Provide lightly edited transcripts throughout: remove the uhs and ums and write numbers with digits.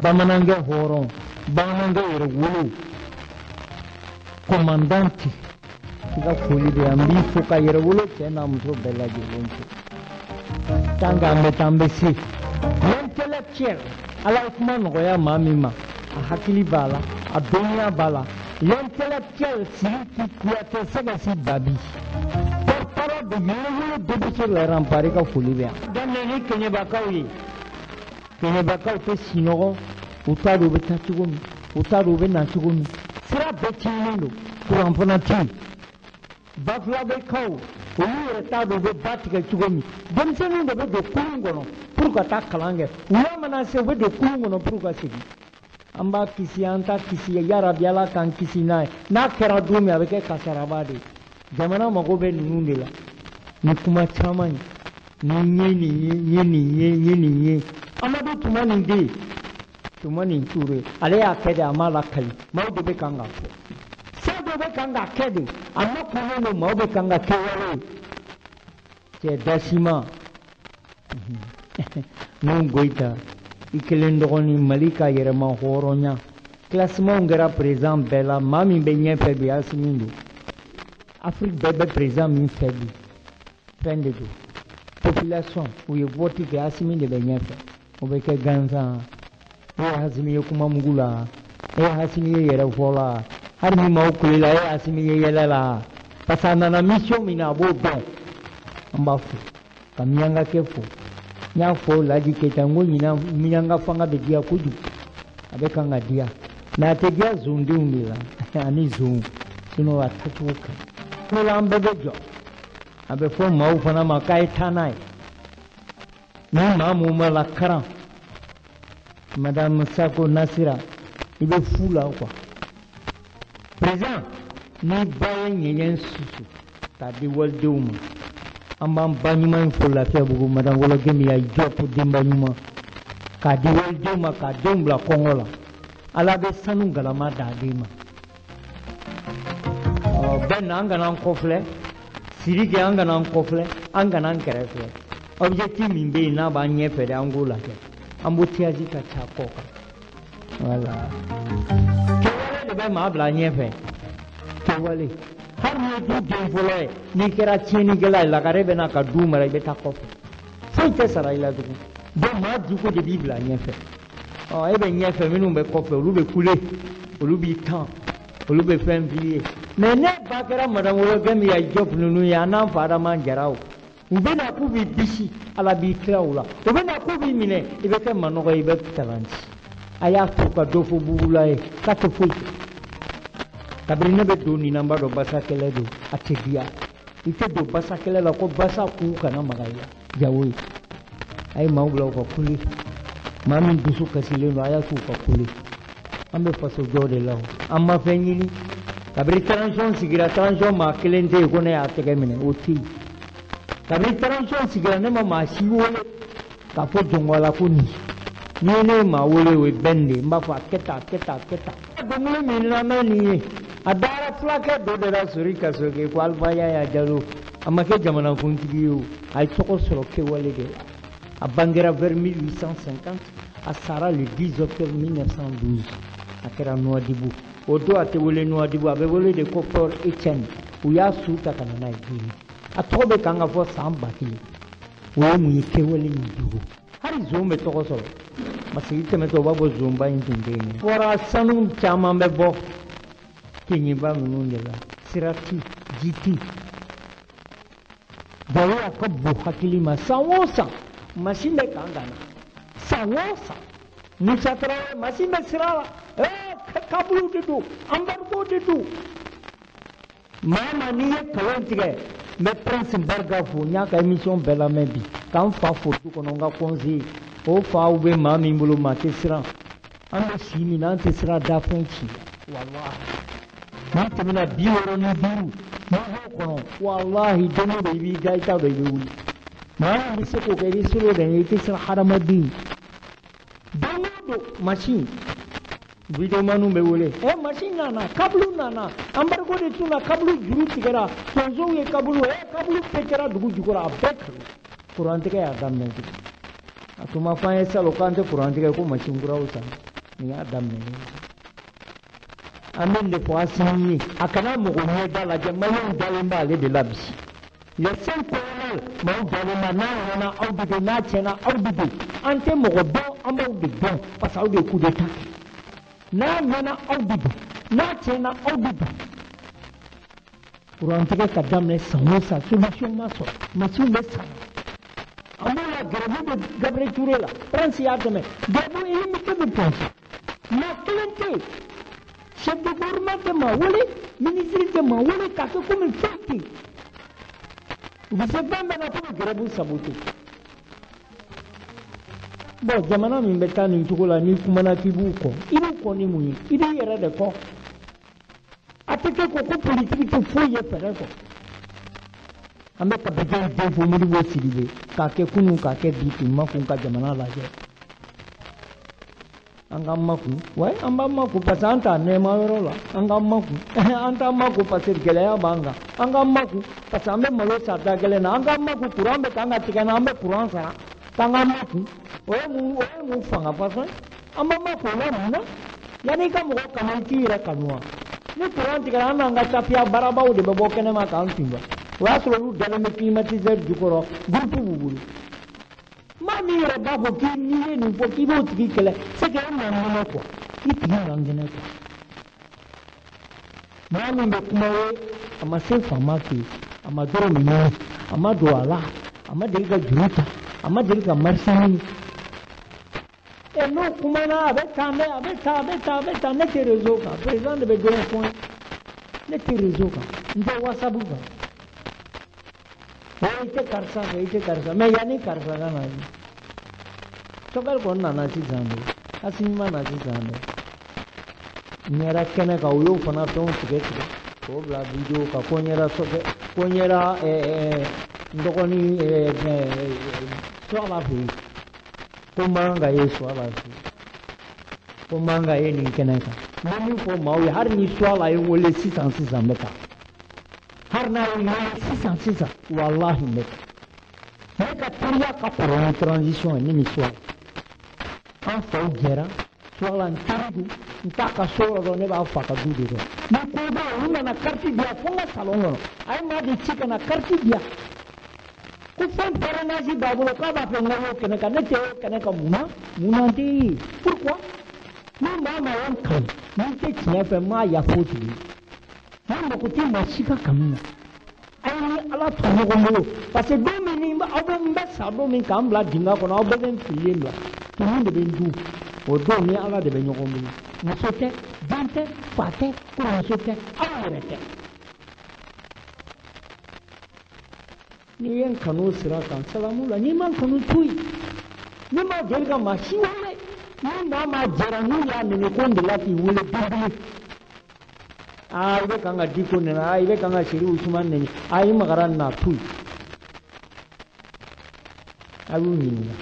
Bamanankɛ hɔrɔn, bamanankɛ yɛrɛ wolo, commandante, i ka foli bɛ yan, n b'i fo ka yɛrɛ wolo cɛ n'a muso bɛɛ lajɛlen fo. Tant qu'an bɛ taa an bɛ se. L'intellectuel, Ala ye kuma nɔgɔya maa min ma, a hakili b'a la, a dɔnniya b'a la. L'intellectuel Sidiki Kouyaté Sɛgɛsi Babi, porte-parole de Yɛrɛwolo debout sur les remparts, i ka foli bɛ yan. Daminɛ ni Keɲebakaw ye. Keɲebakaw tɛ sinɔgɔ, u t'a dɔn u bɛ taa cogo min, u t'a dɔn u bɛ na cogo min. Sira bɛɛ tiɲɛnen don, kuran fana tɛ yen. Bafulabɛkaw, olu yɛrɛ t'a dɔn u bɛ ba tigɛ cogo min. Denmisɛnninw de bɛ don kurun kɔnɔ pour ka taa kalan kɛ. Wula mana se, u bɛ don kurun kɔnɔ pour ka segin. An b'a kisi, an t'a kisi, yarabi Ala k'an kisi n'a ye. N'a kɛra don min, a bɛ kɛ kasaraba de ye. Jamana mago bɛ ninnu de la. Ni kuma caman ye, ni n ye nin ye, n ye nin ye, n ye nin ye. Amadu Tumani den, Tumani Ture, ale y'a kɛ de, a m'a lakali. Maaw de bɛ kan k'a fɔ. Fɛn dɔ bɛ kan k'a kɛ de, a ma kunnen don, maaw bɛ kan ka kɛwale ye. Cɛ Dasima, Nuhu Goyita, i kelen dɔgɔnin Mali ka yɛrɛma hɔrɔnya. Classement kɛra président bɛɛ la, maa min bɛ ɲɛfɛ bi, Asimi don. Afrique bɛɛ bɛ président min fɛ bi, fɛn de don. Population, u ye vote kɛ, Asimi de bɛ ɲɛfɛ. O bɛ kɛ gansan. E ye Asimi ye kuma mugu la, e ye Asimi ye yɛrɛ fɔ la, hali ni maaw kulela, e ye Asimi ye yɛlɛ la. Parce que a nana mission min na, a b'o dɔn. An b'a fo, ka miyankakɛ fo. N y'a fɔ Laji Keyita, n ko ɲinan miyanka fanga bɛ diya kojugu. A bɛ kan ka diya. Mais a tɛ diya zondenw de la, ani zonw. Sinon a tacogo ka ɲi. O la an bɛɛ bɛ jɔ. A bɛ fɔ maaw fana ma k'a ye taa n'a ye. Ni maa mun ma lakaran, Madame Sako Nasira, i bɛ fu la quoi. Président, ni ba ye ɲɛɲɛ susu k'a di walidenw ma, an b'an ba ɲuman in fo Lafiyabugu, Madame Wɔlɔgemiya Jɔpu denba ɲuman, k'a di walidenw ma, k'a denw bila kɔngɔ la. Ala bɛ sanu galama d'a den ma. Ɔ bɛɛ na, an kana an kɔfilɛ. Sidiki, an kana an kɔfilɛ, an kana an kɛrɛfɛ. Objectif min bɛ yen n'a b'an ɲɛfɛ de, an k'o lajɛ. Embouteillage ka ca kɔ kan. Voilà. Kɛwale de bɛ maa bila ɲɛfɛ. Kɛwale. Hali n'i ye du den fɔlɔ ye, n'i kɛra tiɲɛnikɛla ye, lagare bɛ na ka du mara, i bɛ taa kɔfɛ. Foyi tɛ sara i la tugun. Donc maa jiko de b'i bila ɲɛfɛ. Ɔ e bɛ ɲɛfɛ, minnu bɛ kɔfɛ, olu bɛ kule, olu b'i tan, olu bɛ fɛn f'i ye. Mais ne ba kɛra Madame Wɔlɔgemiya Jɔp ninnu ye, an n'an fa Adama Jara o. U bɛ na k'u b'i bisi, Ala b'i tila u la. U bɛ na k'u b'i minɛ, i bɛ kɛ manɔgɔ ye, i bɛ talanti. A y'a to ka dɔ fɔ bugula ye, k'a tɛ foyi kɛ. Kabini ne bɛ don nin na, n b'a dɔn basa kɛlɛ don, a tɛ diya. I tɛ don basa kɛlɛ la ko basa k'u kana maga i la, jago ye. A ye maaw bila u ka kule. Maa min dusu kasilen don, a y'a to u ka kule. An bɛ faso jɔ de la o. An ma fɛn ɲini. Kabini transition sigira, transition maa kelen tɛ yen ko ne y'a tɛgɛ minɛ, o tɛ yen. Kabini transition sigira, ne ma maa si wele k'a fɔ jɔnkɔla ko nin. N'i ye ne maa wele, o ye bɛn de ye. N b'a fɔ a kɛ tan, a kɛ tan, a kɛ tan. Dɔnkili min lamɛn nin ye, a dara fulakɛ dɔ de la Sori Kasoke ko Alifa Yaya Jalo. A ma kɛ jamanakuntigi ye o, a ye tɔgɔ sɔrɔ kɛwale de la. A bangera vers 1850, a sara le 10 octobre 1912. A kɛra Nouadhibou. O don a tɛ wele Nouadhibou, a bɛ wele de ko Port Etienne. U y'a su ta ka na n'a ye Guinée. A tɔgɔ bɛ kan ka fɔ san 1000. O ye mun ye? Kɛwale ni jugu. Hali zon bɛ tɔgɔ sɔrɔ. Parce que i tɛmɛtɔ u b'a fɔ zonba in tun tɛ yen. Fɔra sanu caman bɛ bɔ Keɲeba ninnu de la. Sira ti, ji ti. Jagoya ka bon hakili ma san o san. Masin bɛ kan ka na. San o san. Musa Tarawele, masin bɛ sira la. Kaburu de don, embargo de don. Maa ma n'i ye nkalon tigɛ, n bɛ Prince Barika fo, n y'a ka émission bɛɛ lamɛn bi, k'an fa fo du kɔnɔ, n ka conseiller. O faw bɛ maa min bolo, maa tɛ siran. An bɛ si min na, an tɛ siran dafɛn ci la. Walahi. N'i tɛmɛna 65, n'i b'o kɔnɔ, walahi don o don i b'i da, i t'a dɔn i bɛ wuli. Maa min bɛ se k'o kɛ, i bɛ siran o de ɲɛ, i tɛ siran hadamaden. Don o don, masin. Videomaniw bɛ wele. Masin nana, kabulu nana, embargo de tun na, kabulu juru tigɛra, tonsow ye kabulu, kabulu pɛtɛra dugu jukɔrɔ, a bɛɛ kanu. Kurantigɛ y'a daminɛ tugun. A tun ma fɔ an ye salon k'an tɛ kurantigɛ ko masin kuraw san. Nin y'a daminɛ ye. An bɛ nin de fɔ Asimi ye, a kana mɔgɔ ɲɛda lajɛ, maliyɛnw dalen b'ale de la bi. Les 5 colonels, maaw dalen b'a, n'a ɲɛna aw de don, n'a tiɲɛna aw de don. An tɛ mɔgɔ dɔn, an b'aw de dɔn, parce que aw de ye coup d'état kɛ. N'a ɲɛna aw de don, n'a tiɲɛna aw de don. Kurantigɛ ka daminɛ san o san, solution ma sɔrɔ, masiw bɛ san. An b'o la grève bɛ Gabriel Touré la, Prince y'a dɛmɛ, grève illimité bɛ Prince. Maa kelen tɛ yen, chef de gouvernement tɛ maa wele, ministre tɛ maa wele k'a kɛ komi fɛn tɛ yen. U bɛ se fɛn bɛɛ la k'u bɛ grève saboter. Bon, jamana min bɛ taa nin cogo la, n'i kumana k'i b'u kɔ, i b'u kɔ ni mun ye? I b'i yɛrɛ de kɔ. A tɛ kɛ ko politiki tɛ foyi ye fɛɛrɛ kɔ. An bɛ capitaine den fo Modibo Sidibe k'a kɛ kunun k'a kɛ bi k'i makun ka jamana lajɛ. An k'an makun, ouais, an b'an makun parce que an t'a nɛɛma yɔrɔ la. An k'an makun, an t'an makun parce que gɛlɛya b'an kan. An k'an makun parce que an bɛ malo san da gɛlɛn na. An k'an makun, courant bɛ k'an ka tigɛ na, an bɛ courant sara. K'an k'an makun, o ye mun fanga façon? An b'an makun o la mun na? Yanni i ka mɔgɔ kanu, i t'i yɛrɛ kanu wa? Ni courant tigɛra, an n'an ka tafiya barabaw de bɛ bɔ kɛnɛma k'an tun. O y'a sɔrɔ olu dalen bɛ climatiseur jukɔrɔ, groupe b'u bolo. Maa min yɛrɛ b'a fɔ k'i n'i ye nin fɔ k'i b'o tigi kɛlɛ, c'est que e man kɛnɛ quoi, i tigi man kɛnɛ quoi. Maa min bɛ kuma ye, a ma se faama fɛ yen, a ma dɔrɔmɛ ɲini, a ma don a la, a ma deli ka juru ta, a ma deli ka marché ɲini. Ɛ, n'o kumana, a bɛ taa, mɛ a bɛ taa, a bɛ taa, a bɛ taa. Ne tɛ réseau kan, président de bɛ dɔw fɔ n ye. Ne tɛ réseau kan, n tɛ WhatsApp kan. I tɛ karisa fɛ, i tɛ karisa, mɛ yanni karisa ka na, Sogɛli kɔni nana sisan de, Asimi ma na sisan dɛ. N yɛrɛ kɛnɛ kan, u y'o fana fɛnw tigɛ tigɛ k'o bila vidéo kan, ko n yɛrɛ Sogɛ, ko n yɛrɛ n dɔgɔnin Suwala fɛ yen, ko n man ka ye Suwala fɛ yen, ko n man ka ye nin kɛnɛ kan. N bɛ min fɔ maaw ye, hali ni Suwala ye n wele sisan sisan, n bɛ taa. Hali n'a ye n wele sisan sisan, walahi n bɛ taa. Ne ka teriya ka kɔrɔ ni transition ye, ne ni Suwala. An faw jɛra, Suwala n teri don, n t'a ka so yɔrɔ dɔn, ne b'a fa ka du de dɔn. Ni ko bɛ yen, u nana carte di yan fo n ka salon kɔnɔ. A ye maa de ci ka na carte di yan. Ko fɛn parrainage b'a bolo, k'a b'a fɛ n ka y'o kɛnɛ kan, ne tɛ y'o kɛnɛ kan mun na? Mun na n tɛ ye? Pourquoi? Ni maa maa ye n kanu, ni tɛ tiɲɛ fɛ, n m'a yafa o tigi ye. Ne mako tɛ maa si ka kanu na. A ye ni Ala to ɲɔgɔn bolo, parce que don min ni aw bɛ n bɛ sa don min k'an bila dingɛ kɔnɔ, aw bɛɛ bɛ n fililen bila. Tumu de bɛ n dun. O don ni Ala de bɛ ɲɔgɔn bolo. Muso tɛ, den tɛ, fa tɛ, kɔrɔmuso tɛ, aw yɛrɛ tɛ. N'i ye n kanu sira kan, salamu la, n'i ma n kanu, to yen. Ne ma deli ka maa si wele. Ni maa maa jɛra n'u y'a nɛni ko n delila k'i wele don kelen. Aa, i bɛ kan ka Diko nɛni, aa, i bɛ kan ka Seri Usumani nɛni, aa, i magara nin na, to yen. A y'u ɲininka.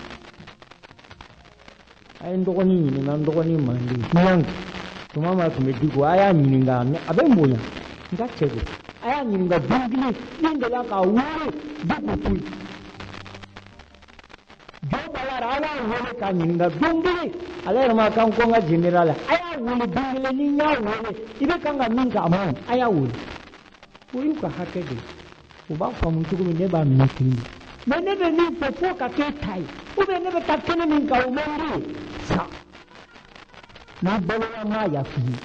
A ye n dɔgɔnin ɲininka, n dɔgɔnin manden. Ɲangi, tuma min a tun bɛ Diko, a y'a ɲininka, a bɛ n bonya, n ka cɛ don. A y'a ɲininka don kelen, min delila k'a wele Diko to yen. Jɔn Balara, a y'a wele k'a ɲininka don kelen, ale yɛrɛ ma kan ko n ka général, a y'a wele don kelen, ni n y'a wele, i bɛ kan ka min kɛ a man ɲi, a y'a wele. O y'u ka hakɛ de ye. U b'a faamu cogo min, ne b'a minɛ ten de. Mais ne bɛ min fɔ, fo ka k'e ta ye, ou bien ne bɛ taa kɛnɛ min kan, o man di ye sa. Ni balola, m'a yafa i ye.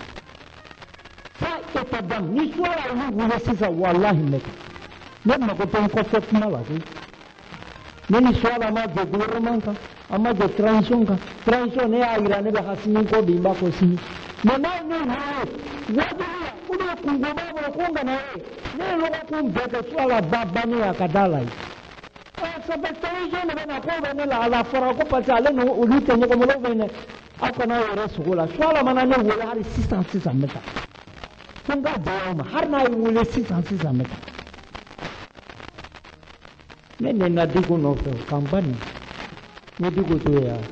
Fa état d'âme, ni Suwala olu wele sisan, walahi n bɛ taa. Ne mako tɛ n kɔfɛ kuma la koyi. Ne ni Suwala ma jɛ gouvernement kan, an ma jɛ transition kan. Transition, ne y'a yira ne bɛ Asimi kɔ bi, n b'a fɔ sini. Mais n'a ye ne wele wajibi la, ou bien kunko b'a bolo ko n kana ye, ne ye lɔgɔkun bɛɛ kɛ Suwala ba bannen a ka da la yen. Ɛ, ça fait transition de bɛ na k'o bɛ ne la, a la fɔra ko parce que ale ni olu tɛ ɲɔgɔn bolo bɛ ne. Aw kana aw yɛrɛ sogo la. Suwala mana ne wele hali sisan sisan, n bɛ taa. Fo n ka bonya o ma, hali n'a ye wele sisan sisan, n bɛ taa. Ne nana Diko nɔfɛ k'an ba nin. N ye Diko to yen yan.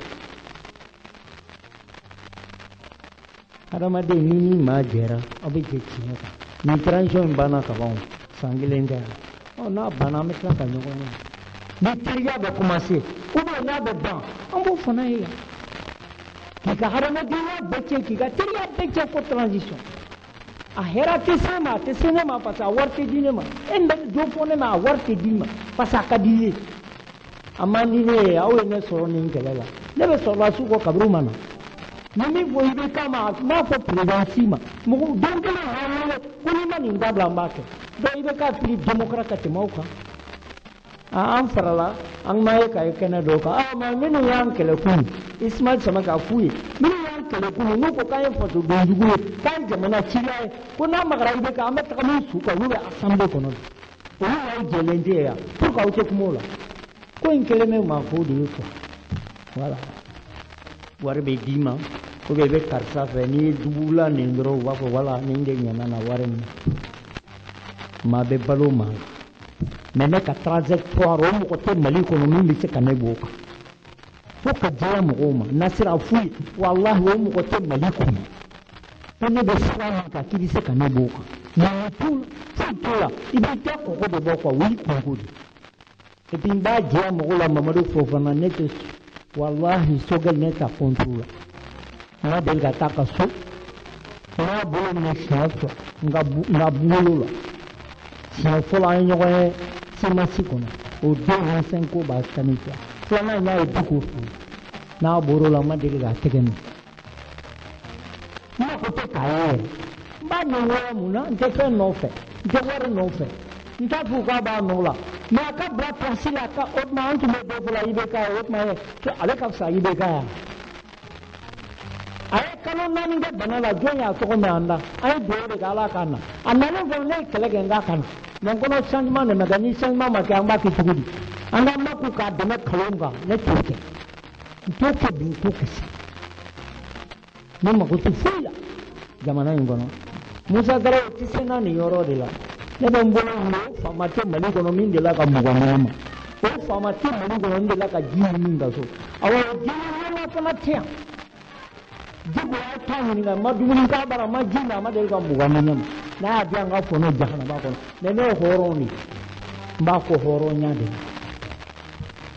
Hadamaden, ni ni maa jɛra, aw bɛ jɛ tiɲɛ kan. Nin transition in banna ka ban o, san kelen tɛ yan. Ɔ, n'a banna, an bɛ tila ka ɲɔgɔn ye. Ni teriya bɛ commencer ou bien n'a bɛ ban, an b'o fana ye yan. K'i ka hadamadenya bɛɛ tiɲɛ, k'i ka teriya bɛɛ tiɲɛ fo transition. A hɛrɛ tɛ se ma, a tɛ se ne ma parce que a wari tɛ di ne ma. E bɛ dɔ fɔ ne ma, a wari tɛ di ma parce que a ka di i ye. A man di ne ye, aw ye ne sɔrɔ nin kɛlɛ la. Ne bɛ sɔrɔdasiw kɔ kaburu ma na. Ni min fɔ i bɛ k'a ma, n b'a fɔ président si ma. Mɔgɔ don kelen y'an wele ko n'i ma nin dabila n b'a kɛ. Donc i bɛ k'a piri démocrate ka tɛmɛ aw kan. An farala, an ma ye k'a ye kɛnɛ dɔw kan. Ah, mais minnu y'an kɛlɛ kunun, Ismaël Samake a f'u ye, minnu y'an kɛlɛ kunun, n'u ko k'an ye fasodenjugu ye, k'an ye jamana cila ye, ko n'a magara i bɛ kan, an bɛ taga n'u su kan, olu bɛ assemblée kɔnɔ. Olu y'aw jɛlen tɛ yan, pour que aw tɛ kuma o la. Ko in kɛlen bɛ maa ko de ye quoi. Voilà. Wari bɛ d'i ma, ou bien i bɛ karisa fɛ, n'i ye dubula nin dɔrɔn, u b'a fɔ voilà, nin de ɲɛna na wari min. Maa bɛ balo maa la. Mais ne ka trajectoire, o mɔgɔ tɛ Mali kɔnɔ min bɛ se ka ne b'o kan. Fo ka diya mɔgɔw ma. Nasira f'u ye, walahi o mɔgɔ tɛ Mali kɔnɔ. Ko ne bɛ sira min kan k'i bɛ se ka ne b'o kan. Mais foyi t'o la, i b'i ta kɔgɔ de bɔ quoi, o y'i kunko de. Et puis n b'a diya mɔgɔw la Mamadu Fofana, ne tɛ walahi Sogɛl ne ta contre la. N ma deli ka taa ka so. N y'a bolo minɛ siɲɛ fila n ka bolo la. Siɲɛ fɔlɔ an ye ɲɔgɔn ye semasi kɔnɔ, o don 25 ko b'a 12. Filanan n'a ye Diko fɛ yen, n'a bɔr'o la n ma deli k'a tɛgɛ minɛ. N mako tɛ k'a ye yɛrɛ. N b'a nɔgɔya mun na? N tɛ fɛn nɔfɛ, n tɛ wari nɔfɛ. N t'a fɔ k'a b'a nɔ la. Mais a ka bila place la, ka o tuma an tun bɛ dɔ fɔ la IBK, o tuma ale ka fisa IBK yan. A ye kalo 4 kɛ bana la, jɔn y'a tɔgɔ mɛn an da? An ye dugawu de kɛ Ala k'a na. A nalen fɔlɔ ne ye kɛlɛ kɛ n k'a ka na. Mais n kɔnɔ changement de ma kɛ, ni changement ma kɛ an b'a kɛ cogo di? An ka makun k'a dɛmɛ kalon kan, ne t'o kɛ. N t'o kɛ bi, n t'o kɛ sini. Ne mako tɛ foyi la jamana in kɔnɔ. Musa Tarawele tɛ se n'a nin yɔrɔ de la. Ne bɛ n bolo wuli, o faama tɛ Mali kɔnɔ min delila ka mugan di ne ma. O faama tɛ Mali kɔnɔ min delila ka ji min min ka so. Awɔ, o diinɛ ɲɛmaa fana tɛ yan. Diko y'a ta ɲininka, n ma dumuni k'a bara, n ma ji min, a ma deli ka mugan di ne ma. N'a y'a di an ka fɔ ne jahanaba kɔnɔ. Mais ne ye hɔrɔn de ye. N b'a fɔ hɔrɔnya de la.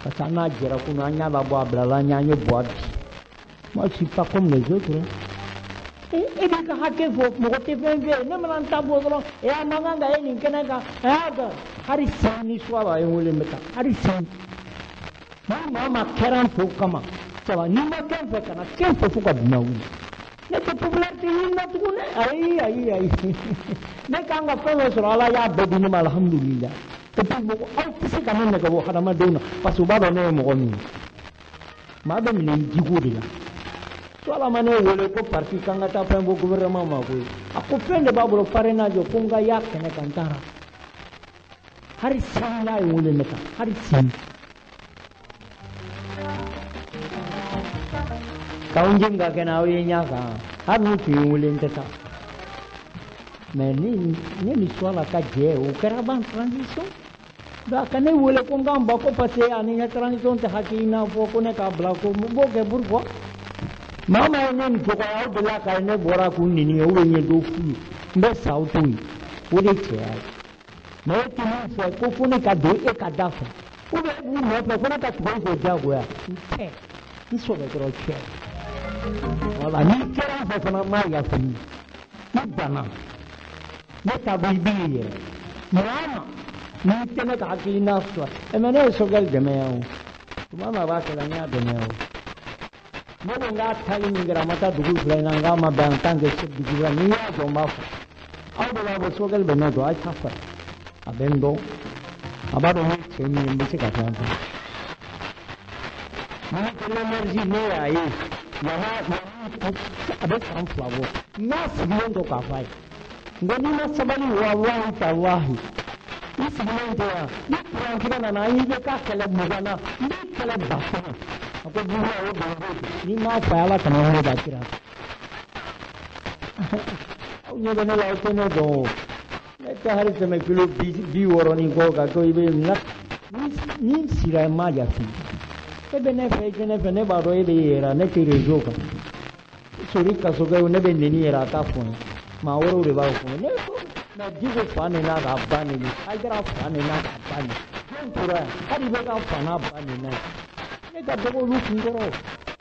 Parce que an n'a jɛra kunun, an y'a labɔ a bilala an ɲɛ, an ye bɔ a bi. Moi, je suis pas comme les autres. E b'i ka hakɛ fɔ, mɔgɔ tɛ fɛn fɛ. Ne mana n ta bɔ dɔrɔn, e a man kan ka ye nin kɛnɛ kan. A y'a kɛ. Hali sini ni suwa b'a ye n wele n bɛ taa. Hali sini. Ni maa ma kɛra n fɛ o kama, saba n'i ma kɛ n fɛ kana kɛ n fɛ fo ka dunan wuli. Ne tɛ popularité ɲini na tugun dɛ. Ayi, ayi, ayi. Ne kan ka fɛn dɔ sɔrɔ, Ala y'a bɛɛ di ne ma, alhamdulillah. Et puis mɔgɔ, aw tɛ se ka ne nɛgɛ bɔ hadamadenw na, parce que u b'a dɔn ne ye mɔgɔ min ye. Maa bɛ minɛ i jiko de la. So Ala ma ne wele ko parti k'an ka taa fɛn fɔ gouvernement ma koyi. A ko fɛn de b'a bolo parrainage ko n ka y'a kɛnɛ kan, n taara. Hali sini n'a ye n wele n bɛ taa, hali sini. K'anw jeni ka kɛnɛ aw ye ɲɛ kan, hali n'u tun ye n wele n tɛ taa. Mais ne ni Suwala ka jɛ, o kɛra ban transition. Donc a ka ne wele ko n k'an ba ko parce que ani n ka transition tɛ hakilina fɔ ko ne k'a bila ko n b'o kɛ pourquoi? Maa maa ye ne dɔgɔya, aw delila k'a ye ne bɔra k'u nɛni ou bien n ye dɔ f'u ye. N bɛ sa aw t'o ye. O de ye cɛya ye. Mais e tɛ min fɛ ko fo ne ka don e ka da fɛ. Ou bien e b'u nɔfɛ ko ne ka tugu e kɔ diyagoya. N tɛ. N sɔbɛ dɔrɔn cɛ. Voilà, n'i kɛra n fɛ fana n b'a yafa i ye. I banna. Ne ta bɔ i b'i yɛrɛ. Maa ma n'i tɛ ne ka hakilina sɔrɔ. Mais ne ye Sogɛli dɛmɛ yan o. Tuma min a b'a kɛ la, n y'a dɛmɛ o. Ne ko n k'a taali min kɛra, a ma taa dugu fila in na, n k'a ma bɛn en tant que chef du gouvernement. N'i y'a jɔ n b'a fɔ. Aw de b'a fɔ Sogɛli bɛ ne dɔn, a ye taa fɔ. A bɛ n dɔn. A b'a dɔn n ye cɛ min ye, n bɛ se ka fɛn fɔ. Ministre de l'énergie, ne y'a ye. Yana, a bɛ san 2 bɔ. N y'a sigilen to k'a fɔ a ye. N ko n'i ma sabali, walahi talahi. I sigilen tɛ yan. Ni kuran tigɛ nana, an y'i bɛ k'a kɛlɛ 20 na. N b'i kɛlɛ 1000. A ko bugu o don o don. N'i m'a fɔ Ala kana ne da kira. Aw ɲɛ bɛ ne la, aw tɛ ne dɔn o. Ne tɛ hali tɛmɛ kilo 60 ni kɔ kan ko i bɛ na. Ni n sira n m'a jate. E bɛ ne fɛ, i tɛ ne fɛ, ne b'a dɔn e bɛ yɛrɛ, ne tɛ réseau kan. Sori kasokɛ, ne bɛ neni yɛrɛ, a t'a fɔ n ye. Maa wɛrɛw de b'a fɔ n ye. Ne ko, mais Diko fa neni n'a k'a ba neni, Hayidara fa neni n'a k'a ba neni. Jɔn tora yan? Hali bɛ ka fa n'a ba neni n'a ye. Ne ka dɔgɔ olu kun kɔrɔ.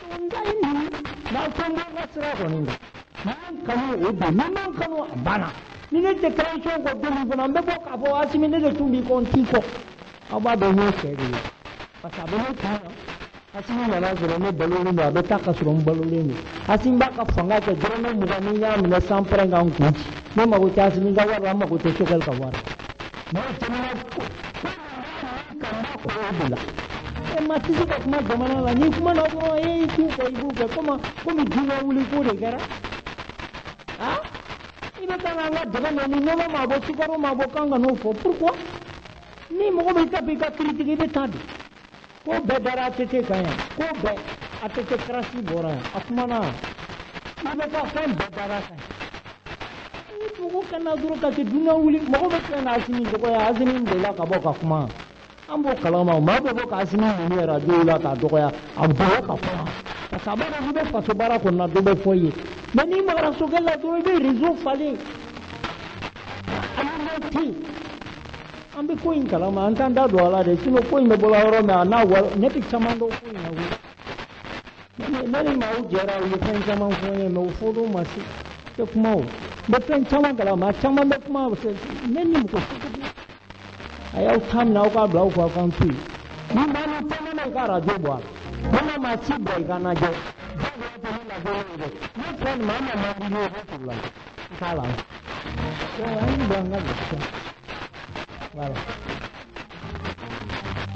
N ta ye nin ye. N'aw tɛ n bɔ n ka sira kɔni kan, ni n kanu o don, ni n ma n kanu a banna. Ni ne tɛ transition kɔ don min fana, n bɛ bɔ k'a fɔ Asimi ne de tun b'i kɔ, n t'i kɔ. Aw b'a dɔn n y'o cɛ de ye, parce que a bɛ ne kun na. Asimi nana sɔrɔ ne balolen don, a bɛ taa ka sɔrɔ n balolen don. Asimi b'a ka fanga kɛ dɔrɔmɛ 20, ni n y'a minɛ san pɛrɛn ka n kun ci. Ne mago tɛ Asimi ka wari la, n mago tɛ Choguel ka wari la. Ne jamana ko ka n b'a kɔ o de la. E maa tɛ se ka kuma jamana la, n'i kumana dɔrɔn e i t'u kɔ, i b'u kɛ komi dunan wuli ko de kɛra. Ah, i bɛ taa n'an ka dɛmɛ na, ni nɔnɔ ma bɔ, sukaro ma bɔ, k'an ka n'o fɔ. Pourquoi? Ni mɔgɔ bɛ taa i ka critique, i bɛ taa de. Ko bɛɛ dara ATT kan yan, ko bɛɛ ATT karasi bɔra yan, a kumana. I bɛ taa fɛn bɛɛ dara kan. Ni mɔgɔ kana dɔrɔn ka kɛ dunan wuli, mɔgɔ bɛ tila ka Asimi dɔgɔya, Asimi delila ka bɔ ka kuma. An b'o kalama, maa bɛ bɔ ka Asimi ɲini radio la k'a dɔgɔya, a bɔra ka kuma. Parce que a b'a dɔn k'i bɛ faso baara kɔnɔ na, dɔ bɛ fɔ i ye. Mais n'i magara Choguel la dɔrɔn, i bɛ réseau falen. Ani tɛ yen. An bɛ ko in kalama, an t'an da don a la dɛ, sinon ko in bɛ bɔra yɔrɔ min a n'a wari, ne bɛ caman dɔn ko in na koyi. Ne ni maaw jɛra, u ye fɛn caman fɔ n ye, mais o fɔ don ma se. Tɛ kuma o. N bɛ fɛn caman kalama, caman bɛ kuma, ne ni mɔgɔ si tɛ kuma. A y'aw ta minɛ, aw k'a bila aw fa kan to yen. Ni maa min tɛ ne ma, i ka arajo bɔ a la. Ne ma maa si bila i ka lajɛ. Jagoya tɛ ne lajɛ o dɛ. Ne filɛ nin maa man di ne ye, ne t'o lajɛ. I t'a la. Donc an y'u bila an ka lafiya. Voilà.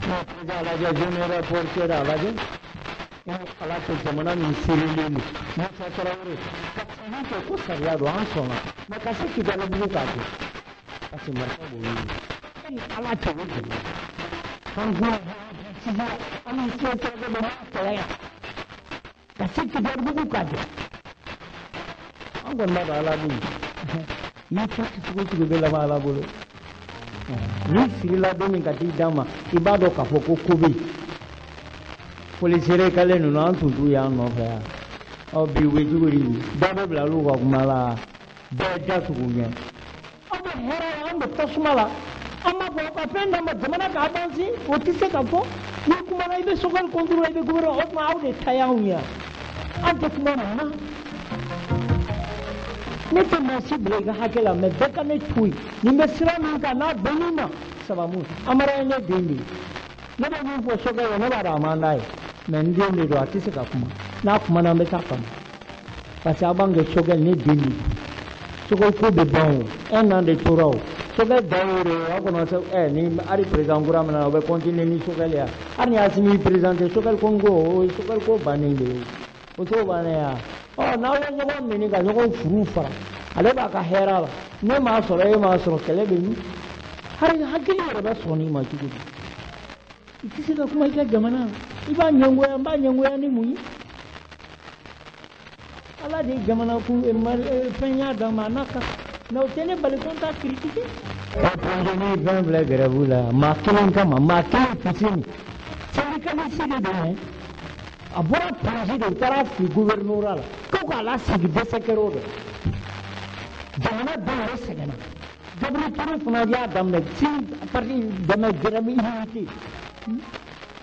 Non, président lajɛ, général porteur a lajɛ. Ala tɛ jamana min seerelen don. Musa Tarawele ka sigi kɛ ko sariya don, an sɔnna. Mais ka se Kidalibugu k'a kɛ. Parce que marifa b'olu bolo. E ni Ala cɛ, o gɛlɛya. An kuma sisan, an ni se tɔgɔ bɛ n'a kɛlɛ yan. Ka se Kidalibugu k'a kɛ. An kɔni b'a dɔn Ala bɛ yen. N'i ta cogo o cogo bɛ laban Ala bolo. N'i sirila don min ka t'i d'a ma, i b'a dɔn k'a fɔ ko ko bɛ yen. Polisi kale ninnu, an tun t'u y'an nɔfɛ yan. Ɔ bi u bɛ cogo di? Da bɛ bila olu ka kuma la, bɛɛ da tugu ɲɛ. Aw bɛ hɛrɛ la, an bɛ tasuma la. An b'a fɔ ka fɛn d'an ma, jamana ka avancer, o tɛ se ka fɔ. N'i kumana, i bɛ Choguel contre, i bɛ gouvernement, o tuma aw de ta y'anw ye. An tɛ kuma mun na? Ne tɛ maa si bila i ka hakɛ la, mais bɛɛ ka ne to yen. Nin bɛ sira min kan, n'a bɛnn'i ma, sababu Amara ye ne den de ye. Ne bɛ min fɔ Choguel ye, ne b'a dɔn a man d'a ye, mais n den de don, a tɛ se ka kuma. N'a kumana, an bɛ taa kama. Parce que a b'an kɛ Choguel ne den de don. Choguel ko bɛ ban o, un an de tora o. Choguel dan y'o de ye, aw kɔnɔ ɛ ni hali président kura min na, o bɛ continuer ni Choguel ye. Hali ni Asimi y'i présenté, Choguel ko n ko o ye Choguel ko bannen de ye. O t'o bannen ya. Ɔ n'aw ye ɲɔgɔn minɛ ka ɲɔgɔn furu fara, ale b'a ka hɛrɛ la. Ne m'a sɔrɔ, e m'a sɔrɔ, kɛlɛ bɛ min? Hali hakili yɛrɛ bɛ sɔn i ma cogo di? I tɛ se ka kuma i ka jamana, i b'a ɲɛngoya, n b'a ɲɛngoya ni mun ye? Ala de ye jamana kun fɛn y'a d'an ma, a n'a ka, mais o tɛ ne bali ko n t'a critiquer. Ɔ ni fɛn filɛ grève la, maa kelen kama, maa kelen Fuseni, syndicaliste de don, a bɔra Paris de, u taara fili gouvernorat la ko k'a lasigi, dɛsɛ kɛra o de la. Jamana denw yɛrɛ sɛgɛnna. Gabriel Touré fana y'a daminɛ sini parti dɛmɛ grève illimité.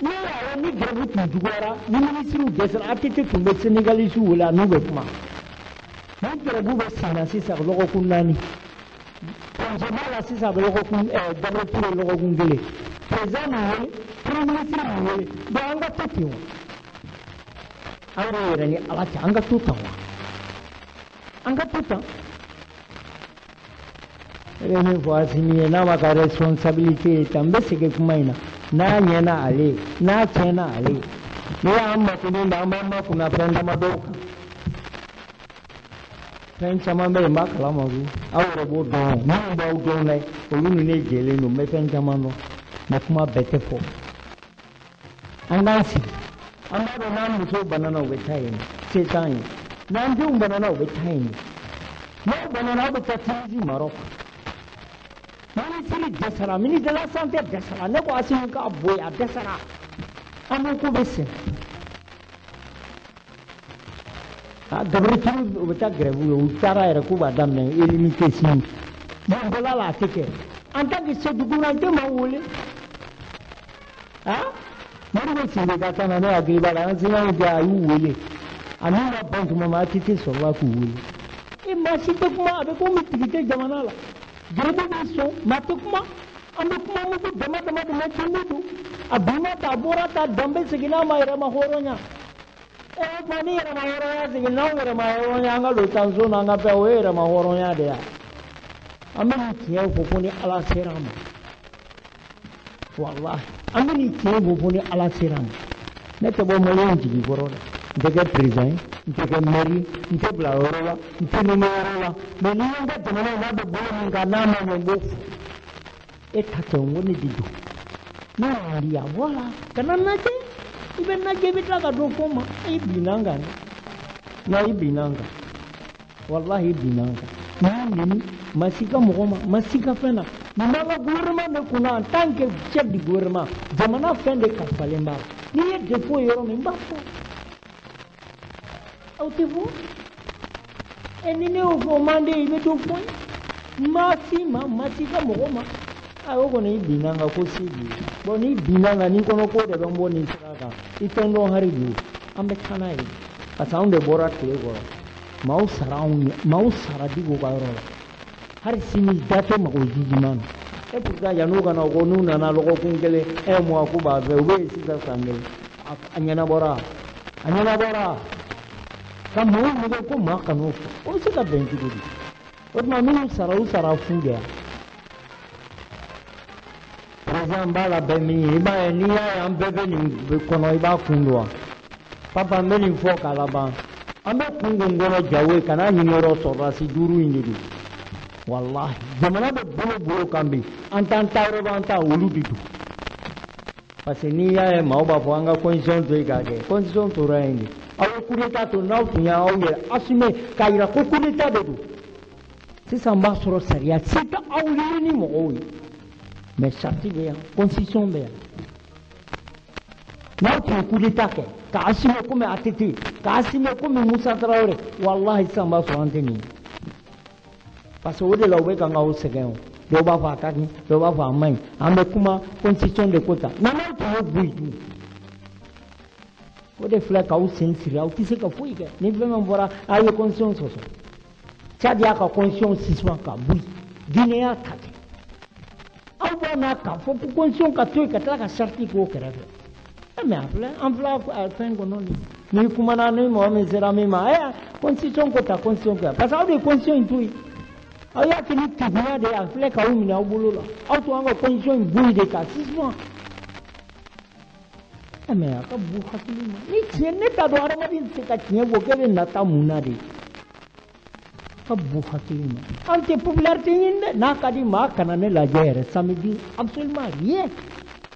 Ni y'a ye ni grève tun juguyara, ni ministres dɛsɛra, ATT tun bɛ syndicalistes wele, a n'u bɛ kuma. Ni grève bɛ sen na sisan lɔgɔkun 4. Congé b'a la sisan, a bɛ lɔgɔkun Gabriel Touré lɔgɔkun 1. Président nin wele, premier ministre nin wele, donc an ka to ten wa? An yɛrɛ yɛrɛ ni Ala cɛ, an ka to tan wa? An ka to tan. Ne bɛ min fɔ Asimi ye, n'a ma ka responsabilité ye tan, n bɛ segin kuma in na. N'a ɲɛna ale ye, n'a tiɲɛna ale ye. N'i y'an makunnen da, an b'an makunna fɛn damadɔw kan. Fɛn caman bɛ yen, n b'a kalama koyi. Aw yɛrɛ b'o dɔn, minnu b'aw dɔn dɛ, olu ni ne jɛlen don, n bɛ fɛn caman dɔn. Mais kuma bɛɛ tɛ fɔ. An k'an sigi. An b'a dɔn n'an musow banana, u bɛ taa yen, se t'an ye. N'an denw banana, u bɛ taa yen. N'aw banana, aw bɛ taa Tunisie, Maroc. Minisiri dɛsɛra, ministre de la santé dɛsɛra. Ne ko Asimi k'a bɔ yen, a dɛsɛra. An ko k'u bɛ sen. Ah, Gabriel Touré, u bɛ taa grève ye, u taara yɛrɛ k'u b'a daminɛ illimité sini. Bon, bɔla la, a tɛ kɛ. En tant que chef du gouvernement, n tɛ maaw wele. Ah, Modibo Sidibé ka kan na, ne hakili b'a la, enseignant kɛ, a y'u wele. A n'u ma ban tuma min ATT sɔrɔla k'u wele. E maa si tɛ kuma, a bɛ komi tigi tɛ jamana la. Garibu bɛ sɔn, maa tɛ kuma. An bɛ kuma mugu dama dama de mɛ tun bɛ don. A binna ta, a bɔra ta, danbe seginna a ma yɛrɛma hɔrɔnya. E tuma ni yɛrɛma hɔrɔnya segin, n'anw yɛrɛma hɔrɔnya, an ka don tanso n'an ka fɛn, o ye yɛrɛma hɔrɔnya de ye. An bɛ nin tiɲɛ fɔ fo ni Ala sera a ma. Walahi, an bɛ nin tiɲɛ fɔ fo ni Ala sera a ma. Ne tɛ bɔ maliyɛnw jigi kɔrɔ dɛ. N tɛ kɛ président ye, n tɛ kɛ maire ye, n tɛ bila yɔrɔ la, n tɛ nommé yɔrɔ la. Mais n'i ye n ka jamana in n'a bɛ bolo min kan n'a ma ɲɛ, n b'o fɔ. E ta tɛ, n ko ne de don. N'o man di a bɔ a la, kana n lajɛ. I bɛ n lajɛ, i bɛ tila ka dɔ fɔ n ma. I binna n kan dɛ. Non, i binna n kan. Walahi, i binna n kan. N y'a neni, ma si ka mɔgɔ ma, ma si ka fɛn na. Nin b'an ka gouvernement de kunna en tant que chef du gouvernement. Jamana fɛn de kalifalen b'a la. N'i ye défaut ye yɔrɔ min, n b'a fɔ. Aw tɛ fɔ. Ɛ ni ne y'o fɔ o man di i bɛ dɔ fɔ n ye. Ma si ma, ma si ka mɔgɔ ma. A o kɔni i binna n kan ko se b'i ye. Bon n'i binna n kan n'i kɔnɔ ko de bɛ n bɔ nin sira kan, i tɛ n dɔn hali bi. An bɛ taa n'a ye. Parce que anw de bɔra tile kɔrɔ. Maaw sara anw ɲɛ, maaw sara Diko ka yɔrɔ la. Hali sini da tɛ mago jijiman na. Et pourtant yan'u ka na ko n'u nana lɔgɔkun kelen un mois k'u b'a fɛ, u bɛ yen sisan san kelen. A ɲɛnabɔra, a ɲɛnabɔra. Ka mɔgɔw nɛgɛ ko maa kan'o fɔ, o bɛ se ka bɛn cogo di? O tuma minnu sara, u sara fu de ya. Président b'a labɛn min ye, i b'a ye n'i y'a ye an bɛɛ bɛ nin kɔnɔ, i b'a kun don wa? Papa, n bɛ nin fɔ k'a laban. An bɛ kun kun kɔnɔ jago ye, kan'a ɲini yɔrɔ sɔrɔdasi duuru in de don. Walahi, jamana bɛ bolo bolo kan bi, an t'an ta yɔrɔ dɔn, an ta olu de don. Parce que n'i y'a ye maaw b'a fɔ an ka constitution to yen k'a kɛ, constitution tora yen de. Aw ye coup d'état to, n'aw tun y'aw yɛrɛ assumer k'a jira ko coup d'état de don. Sisan b'a sɔrɔ sariya se tɛ aw ye ni mɔgɔw ye. Mais charte bɛ yan, constitution bɛ yan. N'aw tun ye coup d'état kɛ, k'a assumer komi ATT, k'a assumer komi Musa Tarawele, walahi sisan b'a sɔrɔ an tɛ nin ye. Parce que o de la u bɛ kan k'aw sɛgɛn o. Dɔw b'a fɔ a ka ɲi, dɔw b'a fɔ a man ɲi. An bɛ kuma constitution de ko ta. Mais n'aw tun y'o bɔ yen dun, o de filɛ k'aw sen siri, aw tɛ se ka foyi kɛ. Ni fɛn min bɔra, aw ye constitution sɔsɔ. Tchad y'a ka constitution suspend ka bɔ yen. Guinée y'a ta kɛ. Aw b'a n'a k'a fɔ ko constitution ka to yen ka tila ka charte k'o kɛrɛfɛ. E mais a filɛ, an filɛ fɛn kɔnɔ nin. N'i kumana ni mɔgɔ min sera min ma, ɛ constitution ko ta, constitution ko ta. Parce que aw de ye constitution in to yen. Aw y'a kɛ ni kegunya de ye, a filɛ k'aw minɛ aw bolo la. Aw tun an ka constitution in bɔ yen de k'a suspend. E mais a ka bon hakili ma. Ni tiɲɛ, ne t'a dɔn hadamaden tɛ se ka tiɲɛ fɔ k'e bɛ nata mun na de. Ka bon hakili ma. An tɛ popularité ɲini dɛ. N'a ka di maa kana ne lajɛ yɛrɛ, ça me dit absolument rien.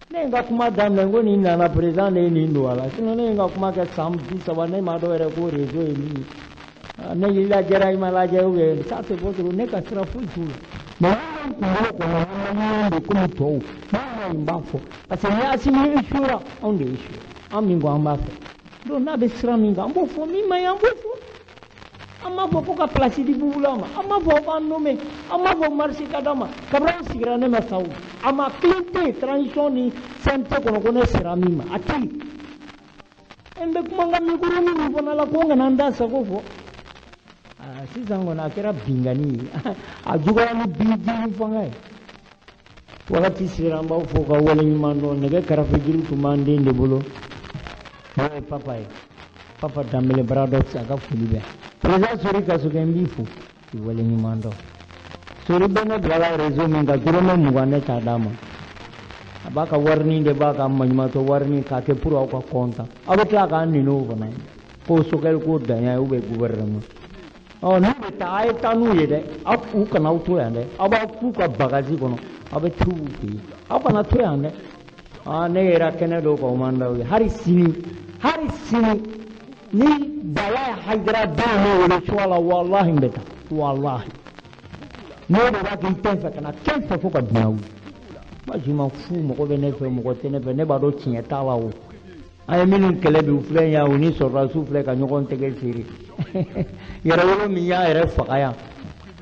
Ne ye n ka kuma daminɛ ko nin nana président de ye nin don a la. Sinon ne ye n ka kuma kɛ san 30, ne m'a dɔn yɛrɛ ko réseau ye min ye. Ne y'i lajɛra, i ma lajɛ ou bien ça c'est votre, ne ka sira foyi t'o la. Mais ne kunkolo kɔnɔ, maliyɛn de komi tɔw, n'a ma ɲi n b'a fɔ. Parce que ni Assimi échouera, anw de échoué. An min ko an b'a fɛ. Donc n'a bɛ sira min kan, an b'o fɔ, min man ɲi an b'o fɔ. An m'a fɔ ko ka place di Bubula ma, an m'a fɔ k'an nommé, an m'a fɔ marché ka d'a ma. Kabini an sigira ne ma sa o. A ma kelen tɛ yen transition ni CNT kɔnɔ ko ne sera min ma, a tɛ yen. N bɛ kuma n ka micro min fana la ko n kana n da sago fɔ. Sisan kɔni a kɛra binkanni ye, a juguyara ni bin fanga ye. Wagati sera, an b'aw fo ka waleɲuman dɔn. Nɛgɛ karafe jiri tun b'an den de bolo, n'o ye papa ye, Papa Danbele Baradɔ, a ka foli bɛ. Président Sori Kasoge, n b'i fo k'i waleɲuman dɔn. Sori bɛ ne bilala réseau min kan, dɔrɔmɛ 20 ne t'a d'a ma. A b'a ka warinin de b'a ka maɲumantɔ warinin k'a kɛ pour aw ka content. Aw bɛ tila k'an nɛni o fana ye ko Sogɛli ko danya ye ou bien gouvernement. Ɔ n'u bɛ taa, a ye taa n'u ye dɛ. Aw u kana aw to yan dɛ. Aw b'aw k'u ka bagages kɔnɔ, aw bɛ t'u fɛ yen. Aw kana to yan dɛ. Aa ne yɛrɛ kɛnɛ dɔw kan, o man d'aw ye. Hali sini, hali sini ni Bala Hayidara den ne wele cogoya la, walahi n bɛ taa, walahi. N'o de b'a kɛ i tɛ n fɛ, kana kɛ n fɛ fo ka diɲɛ wuli. Moi je m'en fous, mɔgɔ bɛ ne fɛ, mɔgɔ tɛ ne fɛ, ne b'a dɔn tiɲɛ t'a la o. An ye minnu kɛlɛ bi, u filɛ yan, u ni sɔrɔdasiw filɛ ka ɲɔgɔn tɛgɛ serrer. Yɛrɛwolo min y'a yɛrɛ faga yan,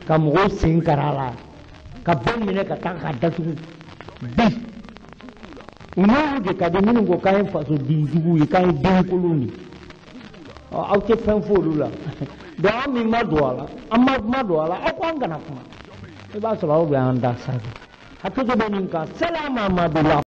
ka mɔgɔw sen kari a la, ka bɛɛ minɛ ka taa k'a datugu bi. U n'olu de ka di minnu ko k'an ye fasoden juguw ye, k'an ye denkolonw de ye. Aw tɛ fɛn fɔ olu la. Donc an min ma don a la, an ma ma don a la, aw ko an kana kuma. I b'a sɔrɔ aw bɛ an da sanfɛ. Hakɛto bɛ nin kan. Salama Madula.